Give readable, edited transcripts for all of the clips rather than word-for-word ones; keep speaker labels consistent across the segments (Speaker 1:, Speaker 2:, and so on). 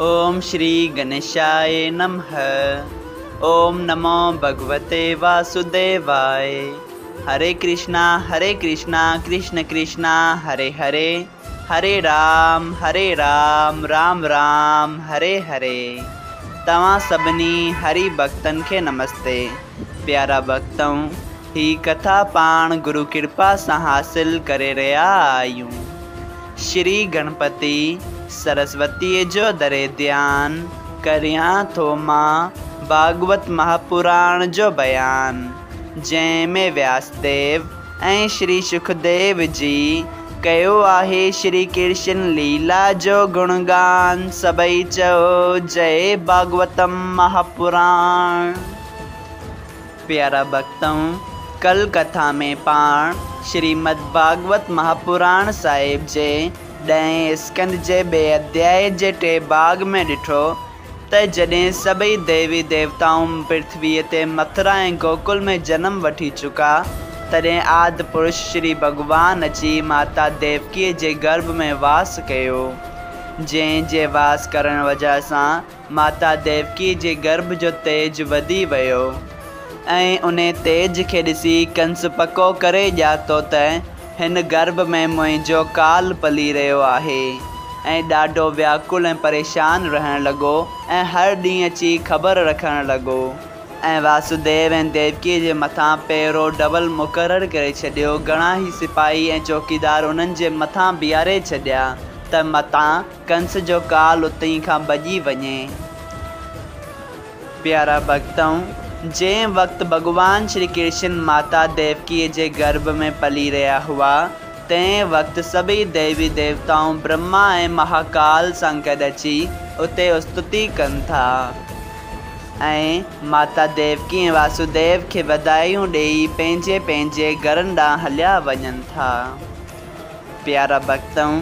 Speaker 1: اوم شري گڻيشاءِ نمه. اوم نمو ڀڳوتي واسوديواءِ. هري ڪرشنا هري ڪرشنا ڪرشن ڪرشنا هري هري، هري رام هري رام رام رام هري هري. توهان سڀني هري ڀڳتن کي نمستي. پيارا ڀڳتؤ، هي ڪٿا پاڻ گرو ڪرپا سان حاصل ڪري رهيا آهيون. شري گڻپتي سرسوتيءَ جو ڌري ڌيان، ڪريان ٿو مان ڀاڳوت مهاپراڻ جو بيان، جنهن ۾ وياسديو ۽ شري سکديو جي ڪيو آهي شري ڪرشن ليلا جو گڻگان. سڀئي چئو جئي ڀاڳوتم مهاپراڻ. پيارا ڀڳتؤ، ڪل ڪٿا ۾ پاڻ شريمد ڀاڳوت مهاپراڻ صاحب جي ڏهين اسڪنڌ جي ٻئي اڌياءِ جي ٽئين ڀاڳ ۾ ڏٺو ته جڏهن سڀئي ديوي ديوتائون پرٿويءَ تي مٿرا ۽ گوڪل ۾ جنم وٺي چڪا، تڏهن آد پرش شري ڀڳوان اچي ماتا ديوڪيءَ جي گرڀ ۾ واس ڪيو، جنهن جي واس ڪرڻ وجهه سان ماتا ديوڪيءَ جي گرڀ جو تيج وڌي ويو ۽ انهي تيج کي ڏسي ڪنس پڪو ڪري ڄاتو ته هن گرڀ ۾ منهنجو ڪال پلي رهيو آهي ۽ ڏاڍو وياڪل ۽ پريشان رهڻ لڳو ۽ هر ڏينهن اچي خبر رکڻ لڳو ۽ واسوديو ۽ ديوڪيءَ جي مٿان پهرو ڊبل مقرر ڪري ڇڏيو. گهڻا ئي سپاهي ۽ چوڪيدار انهن جي مٿان بيهاري ڇڏيا ته متان ڪنس جو ڪال اتي کان ڀڄي وڃي. پيارا ڀڳتؤ، جنهن وقت ڀڳوان شري ڪرشن ماتا ديوڪيءَ جي گرڀ ۾ پلي رهيا هئا، تنهن وقت سڀئي ديوي ديوتائون برهما ۽ مهاڪال سان گڏ اچي اتي استتي ڪن ٿا ۽ ماتا ديوڪي ۽ واسوديو کي وڌايون ڏيئي پنهنجي پنهنجي گهرن ڏانهن هليا وڃن ٿا. پيارا ڀڳتؤ،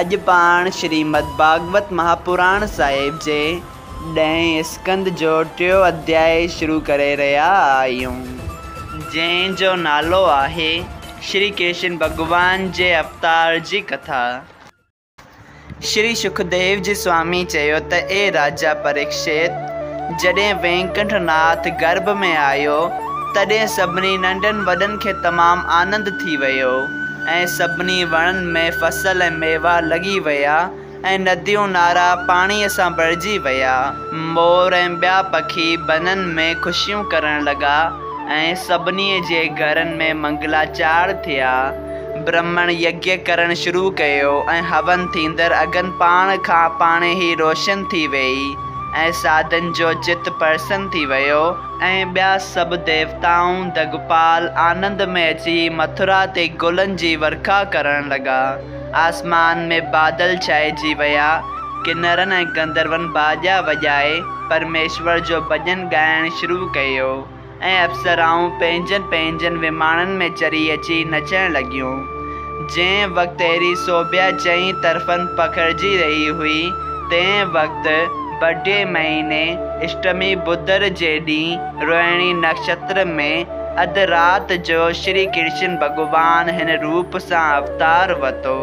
Speaker 1: اڄ پاڻ شريمد ڀاڳوت مهاپراڻ صاحب جي ڏهين اسڪنڌ جو ٽيون اڌياءِ شروع ڪري رهيا آهيون، جنهن جو نالو آهي شري ڪرشن ڀڳوان جي اوتار جي ڪٿا. شري سکديو جي سوامي چيو ته اي راجا پريڪشت، جڏهن وينڪنٺ ناٿ گرڀ ۾ آيو، تڏهن سڀني ننڍن وڏن کي تمام آنند ٿي ويو ۽ سڀني وڻن ۾ فصل ۽ ميوا لڳي ويا ۽ نديون نارا پاڻيءَ سان ڀرجي ويا. مور ۽ ٻيا پکي بنن ۾ خوشيون ڪرڻ لڳا ۽ سڀني جي گهرن ۾ منگلاچار ٿيا. برهمڻ يگيه ڪرڻ شروع ڪيو ۽ هون ٿيندڙ اگن پاڻ کان پاڻيهي روشن ٿي ويئي ۽ ساڌن جو چت پرسن ٿي ويو ۽ ٻيا سڀ ديوتائون دگپال آنند ۾ اچي مٿرا تي گلن جي ورکا ڪرڻ لڳا. آسمان ۾ بادل ڇائجي ويا. ڪنرن ۽ گنڌرون باجا وڄائي پرميشور جو ڀڄن ڳائڻ شروع ڪيو ۽ اپسرائون پنهنجن پنهنجن ومانن ۾ چڙهي اچي نچڻ لڳيون. جنهن وقت اهڙي سوڀيا چئين طرفن پکڙجي رهي هئي، تنهن وقت بڊي مهيني اشٽمي ٻڌر جي ڏينهن روهڻي نڪشتر ۾ اڌ رات جو شري ڪرشن ڀڳوان هن روپ سان اوتار ورتو.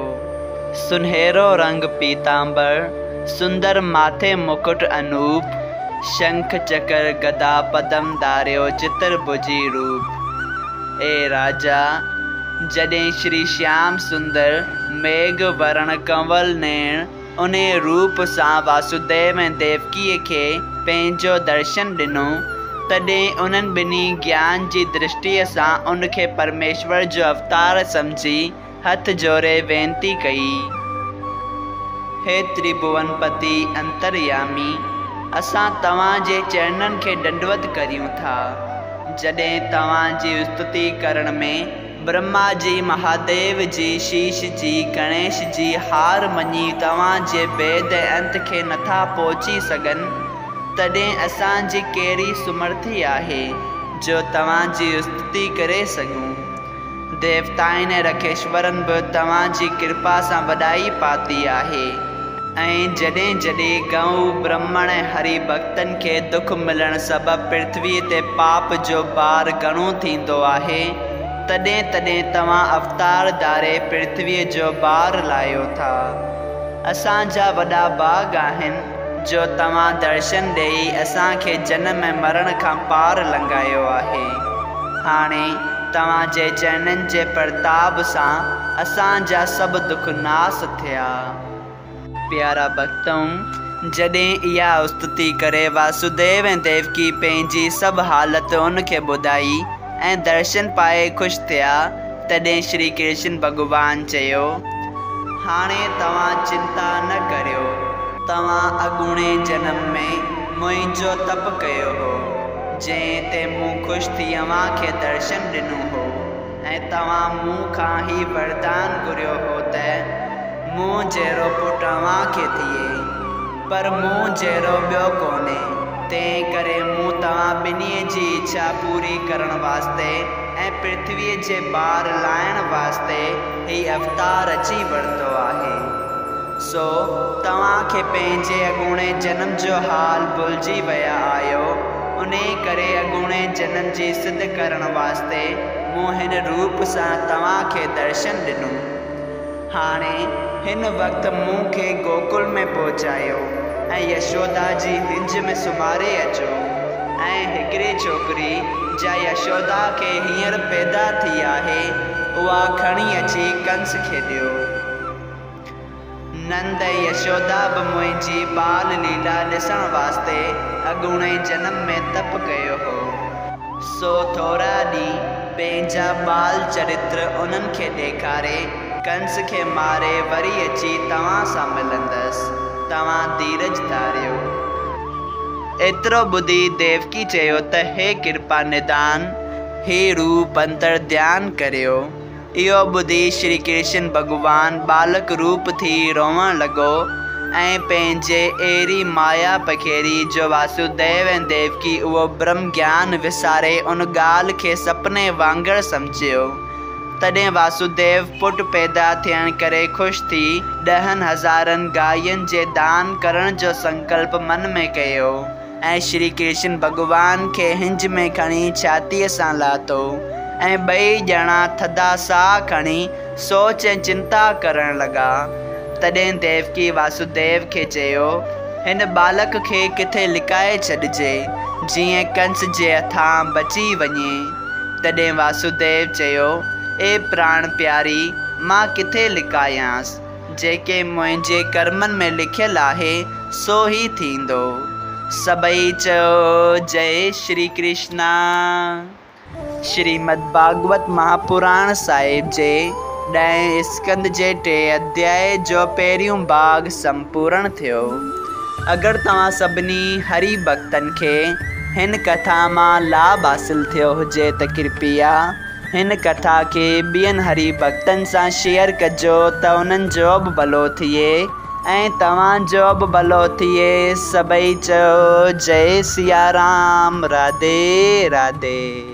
Speaker 1: سنهرو رنگ پيتامبر، سندر ماٿي مڪٽ انوپ، شنک چڪر گدا پدم ڌاريو چترڀجي روپ. اي راجا، جڏهن شري شيام سندر ميگهه ورڻ ڪنول نيڻ انهي روپ سان واسوديو ۽ ديوڪيءَ کي پنهنجو درشن ڏنو، تڏهن انهن ٻنهي گيان جي درشٽيءَ سان ان کي پرميشور جو اوتار سمجهي هٿ جوڙي وينتي ڪئي. هي ترڀون پتي انتريامي، اسان توهان جي چرنن کي ڏنڊوت ڪريون ٿا. جڏهن توهان جي استتي ڪرڻ ۾ برهما جي، مهاديو جي، شيش جي، گڻيش جي هار مڃي توهان جي بيد ۽ انت کي نٿا پهچي سگهن، تڏهن اسان جي ڪهڙي سمرٿي آهي جو توهان جي استتي ڪري سگهون؟ ديوتائن ۽ رکيشورن به توهان جي ڪرپا سان وڏائي پاتي آهي ۽ جڏهن جڏهن گئو، برهمڻ ۽ هري ڀڳتن کي دک ملڻ سبب پرٿويءَ تي پاپ جو بار گهڻو ٿيندو آهي، تڏهن تڏهن توهان اوتار ڌاري پرٿويءَ جو بار لاهيو ٿا. اسان جا وڏا ڀاڳ آهن جو توهان درشن ڏيئي اسان کي جنم ۽ مرڻ کان پار لنگهايو آهي. هاڻي توهان جي چرنن جي پرتاب سان اسان جا سڀ دک ناس ٿيا. پيارا ڀڳتؤ! جڏهن اها استتي ڪري واسوديو ۽ ديوڪي پنهنجي سڀ حالت ان کي ٻڌائي ۽ درشن پائي خوش ٿيا، تڏهن شري ڪرشن ڀڳوان چيو. هاڻي توهان چنتا نه ڪريو، توهان اڳوڻي جنم ۾ منهنجو تپ ڪيو هو، جنهن تي مون خوش ٿي اوهان کي درشن ڏنو هو ۽ توهان مون کان هي وردان گهريو هو ته مون جهڙو پٽ اوهان کي ٿئي، پر مون جهڙو ٻيو ڪونهي، تنهن ڪري مون توهان ٻنهي جي اڇا پوري ڪرڻ واسطي ۽ پرٿويء جي بار لاهڻ واسطي هي اوتار اچي ورتو آهي. سو، توهان کي پنهنجي اڳوڻي جنم جو حال ڀلجي ويا آهيو، انهيء ڪري اڳوڻي جنم جي سڌ ڪرڻ واسطي مون هن روپ سان توهان کي درشن ڏنو. هاڻي هن وقت مون کي گوڪل ۾ پهچايو ۽ يشودا جي هنج ۾ سمهاري اچو ۽ هڪڙي ڇوڪري، جا يشودا کي هينئر پيدا ٿي آهي، اها کڻي اچي ڪنس کي ڏيو. نند ۽ يشودا به منهنجي ٻال ليلا ڏسڻ واسطي اڳوڻي جنم ۾ تپ ڪيو هو. سو ٿورا ڏينهن پنهنجا ٻال چرتر انهن کي ڏيکاري، ڪنس کي ماري وري اچي توهان سان ملندس. توهان ڌيرج ڌاريو. ايترو ٻڌي ديوڪي چيو ته هي ڪرپا نڌان! هي روپ انتر ڌيان ڪريو. اهو ٻڌي شري ڪرشن ڀڳوان ٻالڪ روپ ٿي روئڻ لڳو ۽ پنهنجي اهڙي مايا پکيڙي جو واسوديو ۽ ديوڪي اهو برهم گيان وساري ان ڳالهه کي سپني وانگر سمجهيو. تڏهن واسوديو پٽ پيدا ٿيڻ ڪري خوش ٿي ڏهن هزارن گاين جي دان ڪرڻ جو سنڪلپ من ۾ ڪيو. ۽ شري ڪرشن ڀڳوان کي هنج ۾ کڻي ڇاتيء سان لاتو ۽ ٻئي ڄڻا ٿڌا ساهه کڻي سوچ ۽ چنتا ڪرڻ لڳا. تڏهن ديوڪي واسوديو کي چيو، هن ٻالڪ کي ڪٿي لڪائي ڇڏجي، جيئن ڪنس جي هٿان بچي وڃي. تڏهن واسوديو چيو، اي پراڻ پياري، مان ڪٿي لڪايانس؟ جيڪي منهنجي ڪرمن ۾ لکيل آهي، سو ئي ٿيندو. سڀئي چئو جئي شري ڪرشنا. شريمد ڀاڳوت مهاپراڻ صاحب جي ڏهين اسڪنڌ جي ٽئين اڌيائي جو پهريون ڀاڳ سمپورڻ ٿيو. اگر توهان سڀني هري ڀڳتن کي هن ڪٿا مان لاڀ حاصل ٿيو هجي ته ڪرپيا هن ڪٿا کي ٻين هري ڀڳتن سان شيئر ڪجو ته انهن جو به ڀلو ٿئي ۽ توهان جو به ڀلو ٿئي سڀئي چئو جئي سيا رام راڌي راڌي.